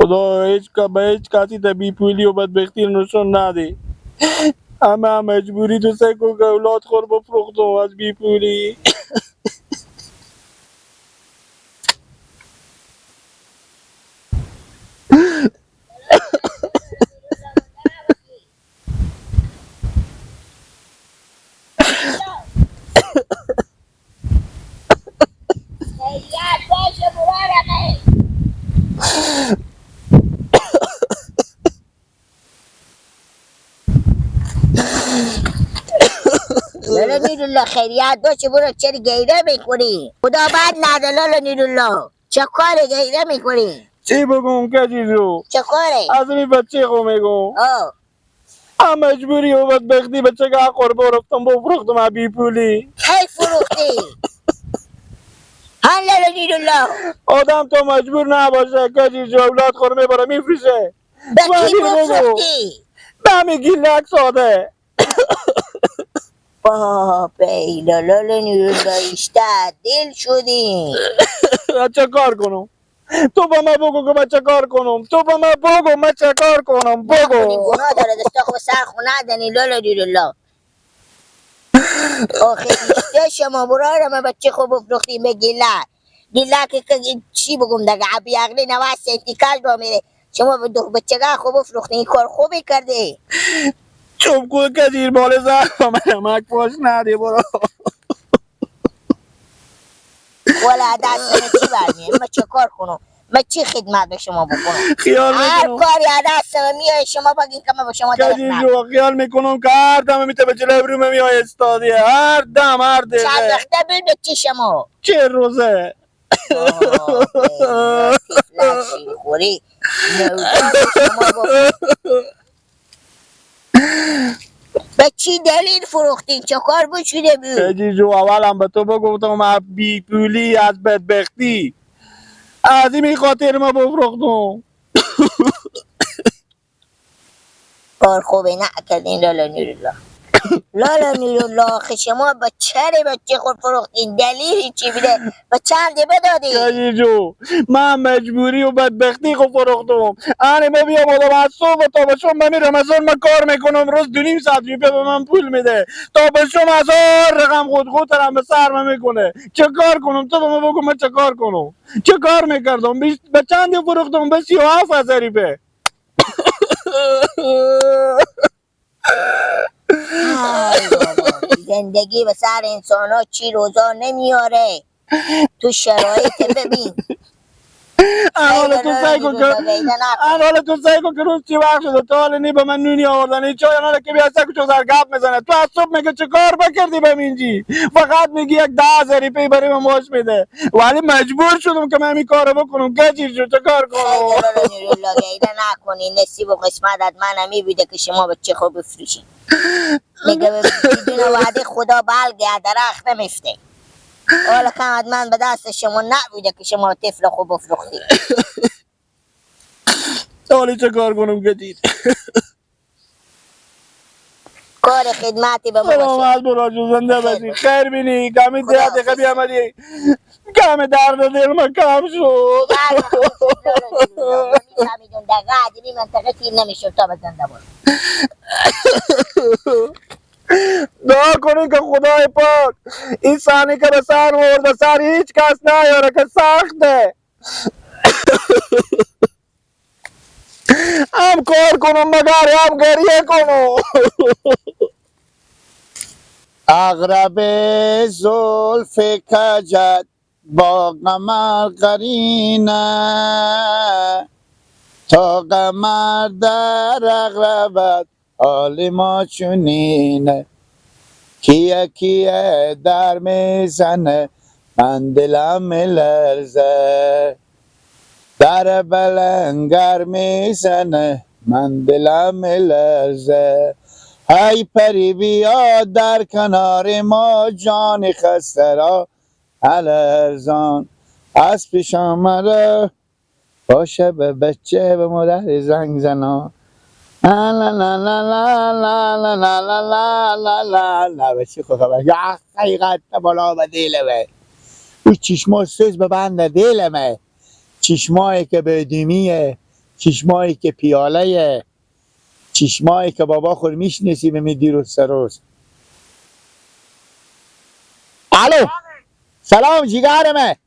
خدا هیچ به هیچ کسی تا بی پولی و بدبختی نشون نده. اما مجبوری تو سکو که اولاد خور بفروختم از بی پولی. لالا نیروالله خیریت باشه. برو چرا گیره میکنی؟ خدا بد نده لالا نیروالله، چه کار گیره میکنی؟ چی بگم کجی جو؟ چه کاره؟ از این بچه خو میگم. هم مجبوری و بدبختی بچه که قربه رفتم بفروختم بی پولی. کی فروختی؟ ها لالا نیروالله آدم تو مجبور نباشه کجی جو، اولاد خور میبره میفروشه. به کی بفروختی؟ به همین گیلک ساده. بابا لالا نیروالله ایشتر دل شدی. چه کار کنم؟ تو با من بگو که من چه کار کنم؟ تو با من بگو من چه کار کنم؟ بگو. گناه داره دستا خود سر خونه دنی لالا نیروالله. آخه ایشته شما براره من بچه خوب بفروختیم به گیلک. گیلک که چی بگم دیگه، عبی عقلی 90 سنتی کش را میره. شما به دو بچه خوب بفروختین، این کار خوبی کرده. چوب کن کجیر مال زر من نمک پاش نده برو. والا دست من چی برمیه؟ من چه کار کنم؟ من چی خدمت به شما بکنم؟ خیال هر میکنم کاری دست من میای شما بگین که من به شما درک کجیر جو، خیال میکنم که هر دم میته به جلوی روم میای استادیه، هر دم هر چند دقیقه. وقته بین به چی شما؟ چه روزه؟ طفلک شیرخوری نوزاد شما به چی دلیل فروختین؟ چه کار بود شده بود؟ کجی جو اولم به تو بگفتم از بی پولی، از بدبختی، از این خاطر ما بفروختم. کار خوبی نکردین لالا نیروالله. لالا نیروالله آخه شما به چرا بچه خود فروختین؟ دلیل چی بوده؟ به چند بدادی؟ کجی جو من مجبوری و بدبختی خود فروختم. آنه من بیام آدم از صبح تا به شام من رمضان من کار میکنم، روز 2.5 ساعت روپیه به من پول میده، تا به شام 1000 رقم خود خود هم به سر من میکنه. چه کار کنم؟ تو به من بگو من چه کار کنم؟ چه کار میکردم؟ به چند فروختم؟ به 37,000 روپیه. زندگی به سر انسان ها چی روزا نمیاره. تو شرایط ببین. حالا تو سعی کن که روز چی وقت شده تا حالا نی به من نونی آوردن چای، حالا که بیا سگ چو سر گپ میزنه. تو از صبح میگه چه کار بکردی به اینجی؟ فقط میگی یک 10,000 روپیه برای من معاش میده، ولی مجبور شدم که من این کارو بکنم. کجیر شد چه کار کنم؟ خیلی نکنی نصیب و قسمت از من همی بوده که شما بچه خوب بفروشین. میگه بدون وعده خدا بلگه درخت نمیفته. حالا کم من به دست شما نبوده که شما طفل خوب بفروختی. حالا چه کار کنم کجیر؟ کار خدمتی به ما باشه. سلامت برو زنده باشی، خیر بینی. کمی دقیقه بیامدی کمی درد دل من کم شد. میفهمیدون دقیقه عدلی منطقه تیر نمیشد تا به زنده باش. دعا کنین که خدای پاک این صحنه که به سر آورد به سر هیچ کس نیاره که سخته. هم کار کنم مگر هم گریه کنم. عقرب زلف کجت با قمر قرینه، تا قمر در عقربت حال ما چونینه. کیه کیه در میزنه من دلم میلرزه، در بلنگر میزنه من دلم میلرزه. ای پری بیا در کنار ما جان خسته را الارزان، از پیش آمده باشه به بچه به مادر زنگ زنان. لا لا لا لا لا لا لا لا لا لا لا. بچه خود خبر یا حقیقت بالا به دلمه، او چشما سوز به بند دلمه، چشمایی که به دمیه چشمایی که پیاله، چشمایی که بابا خور میشنسی به می دیروز سروز. الو سلام جیگرمه.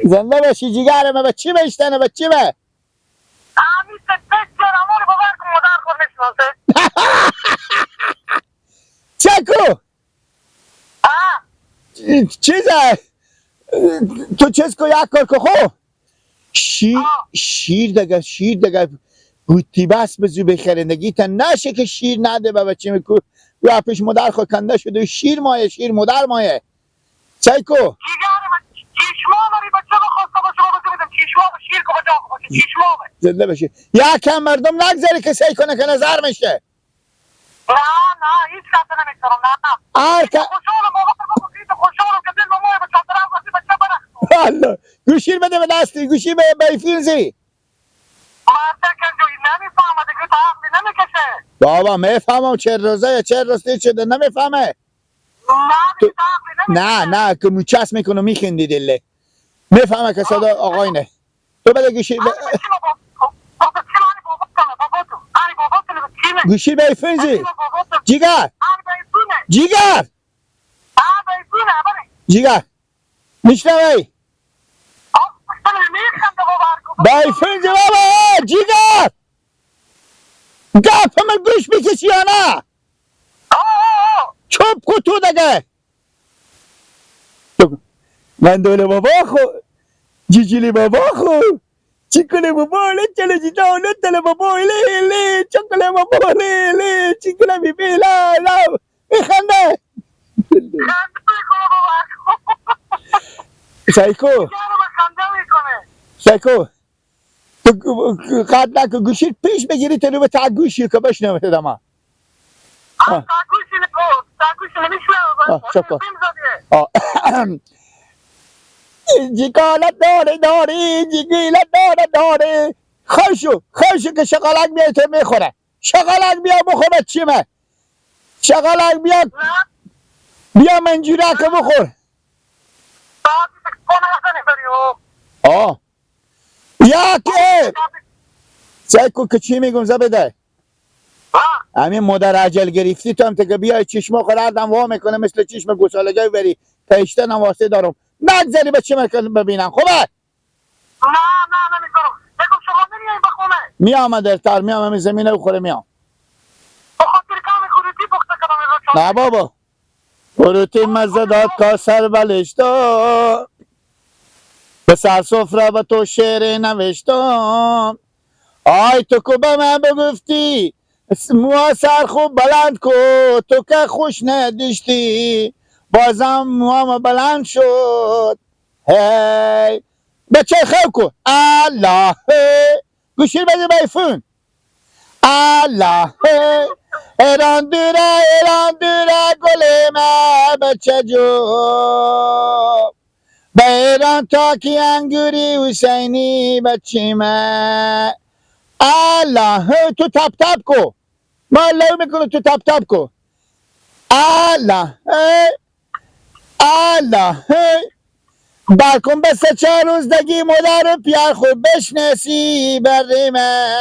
زنده باشی جیگرمه. به چی بشتنه به چی به؟ چکو چیزه تو چیز کو یک کار که خو شیر دگه شیر دگه بوتی بس بزو بخرندگی تا نشه که شیر نده به بچه میکو و پیش مادر خود کنده شده شیر مایه شیر مادر مایه. چیکو زنده باشی. یکم مردم نگذاری که سعی کنه که نظر میشه. نه نه هیچ کس نمیگذارم. نه خوشحالم که دل مامای بچه درم واسه بچه برخ. الله گوشیر بده به دستی گوشی به فیلزی. مرد کنجوی نمیفهمه دیگه تا عقلی نمیکشه. بابا میفهمم چه روزه چه راستی چه نمیفهمه. نه نه نه که موچس میکنه میخندی دله میفهمه که صدا آقاینه. تو بده گوشی گوشی به فنزی. جیگر جیگر جیگر میشنوی؟ بای فنزی بابا جیگر گپ من گوش میکشی یا نه؟ چوب کو تو دیگه. من دوله بابا خو جیجیلی بابا خو چیکله بابا لچله جیتا لچله بابا لی لی چکله بابا لی لی چیکله بی بی لا لا میخنده سایکو سایکو تو قد نکن گوشی پیش بگیری تو به تا گوشی که بشنوه دما. جیگالت داره داره جیگیلت داره داره خوشو خوشو که شقالک بیای تو میخوره. شقالک بیا بخوره چیمه شقالک بیا بیا منجورک بخور. آه یک سعی که چی میگم زبده همین مادر عجل گرفتی تو هم که بیای چشما خوردم وا میکنه مثل چشم گوسالگی بری پیشتن هم واسه دارم نگذاری به چه ببینم. خوبه؟ نه نه نمیذارم. بگم شما نمیای به خونه؟ میام درتر میام همین زمینه بخوره میام. به خاطر کم خروتی پخته کردم. نه بابا خروتی مزه داد کا سر بلشتم به سر سفره به تو شعر نوشتم. آی تو کو به من بگفتی موها سر خوب بلند کو تو که خوش نداشتی بازم موهام بلند شد. هی بچه خوب کو الله گوشی بده به ایفون. الله ایران دوره ایران دوره گل من بچه جو به ایران تا کی انگوری حسینی بچه من. الله تو تپ تپ کو ما الله میکنه تو تپ تپ کو. الله الله بالکن به سه چهار روز دگی مادر پیار خود بشناسی بریمه.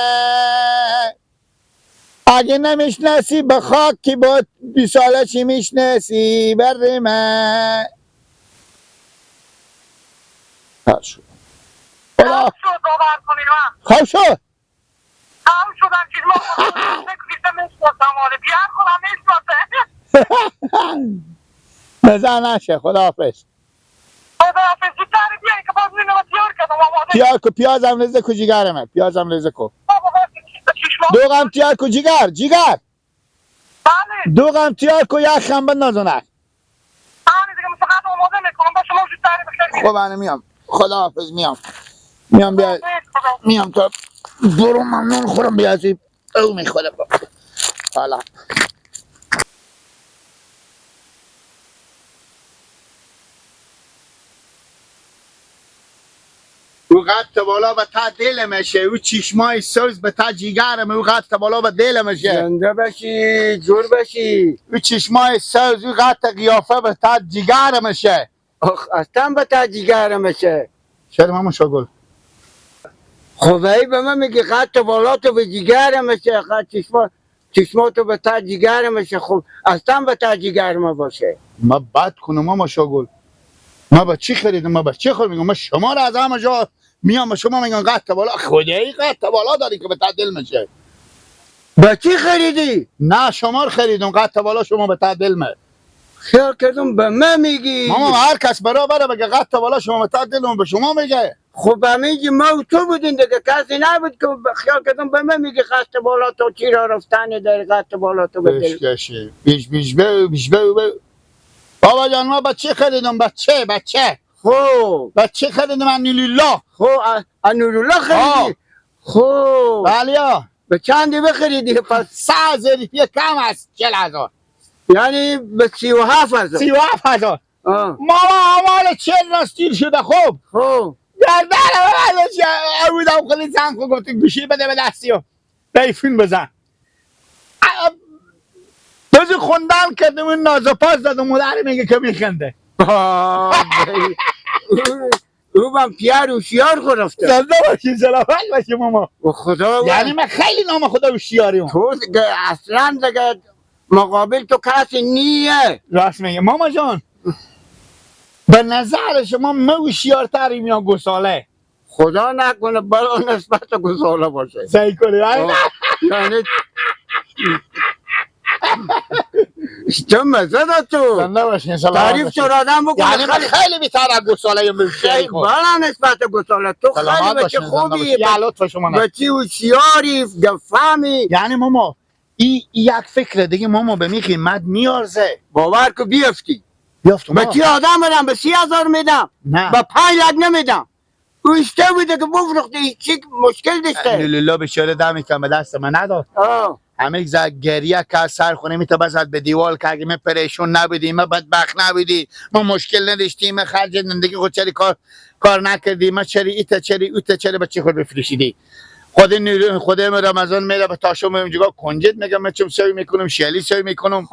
اگه نمیشناسی به خاک کی با 20 ساله چی میشناسی بریمه. شد خواب شد نظر نشه. خداحافظ. تیار کو پیازم ریزه کو جیگرمه. پیازم ریزه کو دوغم تیار کو جیگر جیگر دوغم تیار کو یک خم بندازونک. خب من میام. خداحافظ. میام میام بیا میام تا برو ممنون خورم بیازی او میخوره. حالا او قد بالا به تا دل میشه، او چشمای سوز به تا جیگرم، او قد بالا به دل میشه. زنده باشی جور باشی. او چشمای سوز، او قد قیافه به تا جیگر میشه. آخ اصلا به تا جیگر میشه. چرا ماما شاگل؟ خب ای به من میگی قد بالا تو به جیگر میشه، قد چشماتو به تا جیگر میشه. خب اصلا به تا جیگر ما باشه. ما بد کنم ماما شاگل، ما با چی خریدم؟ ما با چی خور میگم؟ ما شما را از همه جا میام به شما میگن قد بالا. خدایی قد بالا داری که به تا دل میشه. با چی خریدی؟ نه شما رو خریدم، قد بالا شما به تا دل می. خیال کردم به من میگی. ماما هر کس برابر بگه قد بالا شما به تا دل به شما میگه. خب میگی ما و تو بودین دیگه، کسی نبود که خیال کردم به من میگی قد بالا تو چی را رفتن داری، قد بالا تو به دل. بیش بیش بیش بیش. بابا جان ما بچه خریدم، بچه بچه. خب بچه خریدم از نوروالله. خب از نوروالله خریدی؟ خب بله. به چندی بخریدی پس؟ 3000 روپیه کم است، 40,000. یعنی به 37,000. 37,000. ماما امال 40 راستیر شده. خب خب گردن من بودم خیلی زن خود گفت گوشی بده به دستی و بیفون بزن. بزن خوندن کردم اون نازپاس دادم، مادر میگه که میخنده. او من پیار هوشیار خود رفته. زنده باشی، سلامت باشی ماما. خدا یعنی من خیلی نام خدا هوشیاریم. تو دیگه اصلا دیگه مقابل تو کسی نیه. راست میگه ماما جان. به نظر شما ما هوشیارتریم یا گساله؟ خدا نکنه برا نسبت گساله باشه. سعی کنی یعنی چه مزه داد تو. زنده باشین، سلامت تعریف باشین. تو آدم بکنه. یعنی من خیلی بیشتر از گساله یم. بالا نسبت گساله تو خیلی بچه خوبی، بچه هوشیاری، گفهمی. یعنی ماما ای یک فکر دیگه ماما به می قیمت میارزه. باور که بیفتی. بیافتم. به چی آدم بدم؟ به 30,000 میدم، نه به 5 لک نمیدم. او اشته بوده که بفروخته، چی مشکل داشته؟ لله بیچاره دم کم به دست من نداد. همه زد گریه کرد سر خونه می بزد به دیوال که اگه ما پریشون نبودیم، ما بدبخت نبودی، ما مشکل نداشتیم، ما خرج زندگی خود چری کار نکردیم، ما چری ایت چری اوت چری بچه خود بفروشیدی. خود نیرو خود رمضان میره به تاشو میگم کنجد میگم من چم سوی میکنم، شلی سوی میکنم،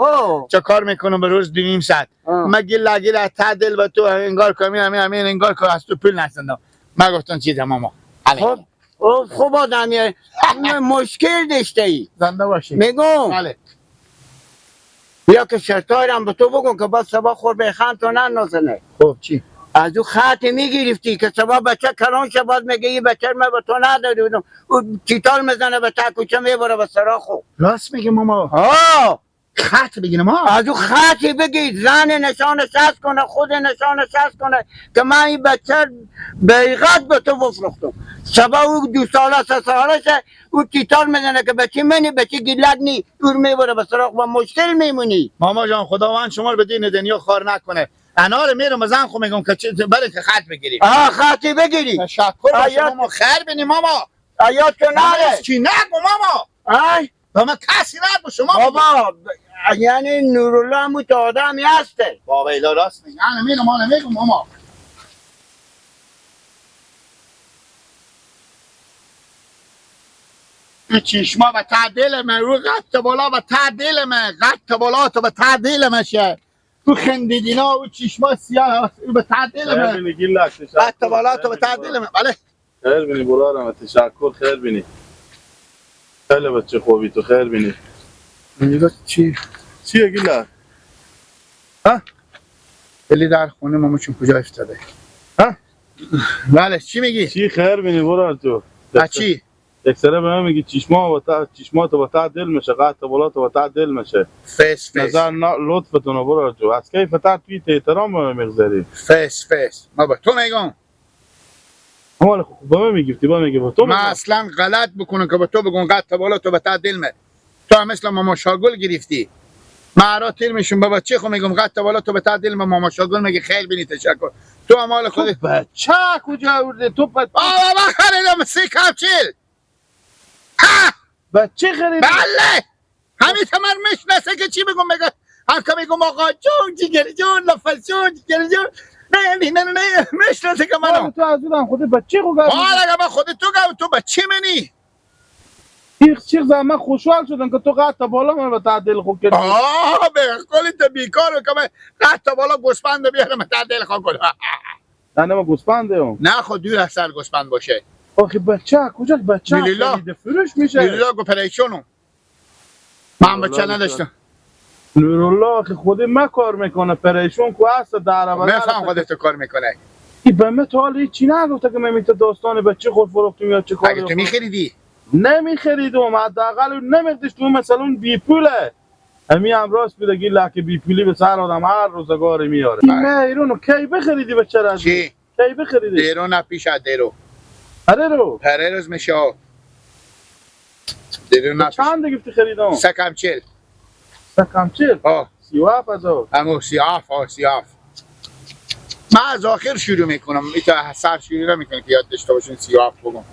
چه کار میکنم به روز 2.5 ساعت. مگه لگیر تعدل به تو انگار کمی همین همین انگار که از تو پول نسندم. من گفتم چیزم ماما. خب خوب آدمیه، مشکل داشته ای. زنده باشی. میگم بله. بیا که شرطایرم به تو بگم که باز صبح خور به خند تو ننازنه. خب چی؟ از او خط میگرفتی که صبح بچه کلان شه، باز میگه این بچه من به تو نداده بودم، او تیتال میزنه به تا کوچه میبره به سراخو. راست میگه ماما. ها خط بگیرم ها. از او خطی بگیر، زن نشان شست کنه، خود نشان شست کنه که من این بچه بیغت به تو بفروختم. صبح او 2 ساله 3 ساله شه، او تیتال میزنه که بچه منی، بچه گیلک نی، او میبره به سراخ و مشکل میمونی. ماما جان خداوند شما رو به دین دنیا خار نکنه. انار میرم زن خو میگم که بره که خط بگیری. آها خطی بگیری. تشکر باشه ماما، خیر بینی ماما. آیا تو نره چی نگو ماما. آی به من کسی نگو شما بابا. یعنی نورالله همون تو آدمی هسته. بابا ایلا راست میگه. انا میرم انا میگم ماما. چشما به تعدیل من، رو قط بالا به تعدیل من، قط بالا تو به تعدیل من شه. تو خندیدینا و چشما سیاه به تعدیل من. قط بالا تو به تعدیل من. بله خیر بینی برارم، تشکر. خیر بینی، خیلی بچه خوبی تو، خیر بینی. میگه چی؟ چیه گیلک؟ ها؟ دلی در خونه ماما چون کجا افتاده؟ ها؟ بله چی میگی؟ چی خیر بینی برار تو؟ چی؟ اکثرا به من میگی چشما و چشما تو با دل میشه، قط بالا تو با دل میشه. فس فس نظر لطفتون برار تو از کیف تا توی احترام به من میگذاری. فس فس ما با تو میگم. اما خب به من میگفتی، با میگی با تو. من اصلا غلط بکنم که با تو بگم قط بالا تو با دل می. تو هم مثل ماما شاگل گرفتی. من را تیر میشم بابا چی خو میگم قط بالا تو به دل من. ماما شاگل میگه خیر بینی تشکر. تو مال خودت بچه کجا آورده تو؟ بابا خریدم 30 کپچیل. ها بچه خریدی؟ بله همین تمر میشناسه که چی بگم. میگه هم که میگم آقا جون جیگر جون لفظ جون جیگر جون نه نه نه نه میشناسه که منو. تو از اونم خود بچه خو گفت. حالا من خود تو گفت تو بچه منی. شیخ شیخ من خوشحال شدم که تو قطع بالا من به تعدیل خو کردی. آه به قول تو بیکارو که من قطع بالا گوسفند بیارم تعدیل خو کنم. نه نه من گوسفندم. نه خود دور از سر گوسفند باشه. آخه بچه کجا بچه لیلا. خرید فروش میشه. لیلا گو پریشونم. من بچه نداشتم. نورالله آخه خود ما کار میکنه پریشون کو هست در میفهم خودت کار میکنه. ای به من تا حالا هیچی نگفته که من میته داستان بچه خود فروختم یا چه کاری. اگه تو میخریدی؟ نمیخریدم، حداقل نمیخریدش تو مثلا اون بی پوله. همین هم راست بوده گیله که بی پولی به سر آدم هر روزگاری میاره. نه ایرونو کی بخریدی بچه را؟ چی؟ کی بخریدی؟ دیرو نه پیش از دیرو. آره رو. پره روز میشه. دیرو نه پیش. چند گفتی خریدم؟ سکم 40. سکم 40؟ آه. 37,000. همون 37 ها 37. من از آخر شروع میکنم. ایتا سر شروع نمیکنم که یاد داشته باشین 37 بگم. آه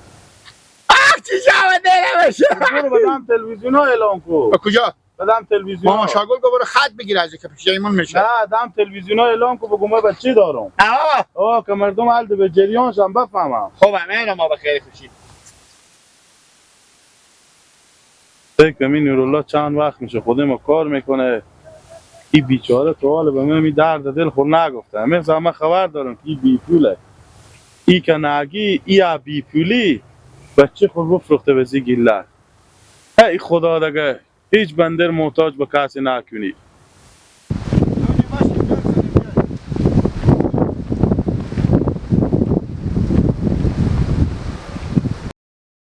چی شود نمیشه. برو بدم تلویزیون ها اعلام کو. کجا؟ بدم تلویزیون. ماما شاگل گفت برو خط بگیر از که پیش ایمون میشه. نه دم تلویزیون ها اعلام کو بگم من بچه دارم. آه که مردم حال به جریانش هم بفهمم. خب همه ما بخیر خوشی. فکر می نورالله چند وقت میشه خود ما کار میکنه. این بیچاره تو حال به من می درد دل خود نگفته. همه من خبر دارم که این بی پوله. ای که نگی ای بی پولی بچه خود بفروخته به زی گیلت. ای خدا دیگه هیچ بندر محتاج به کسی نکنی.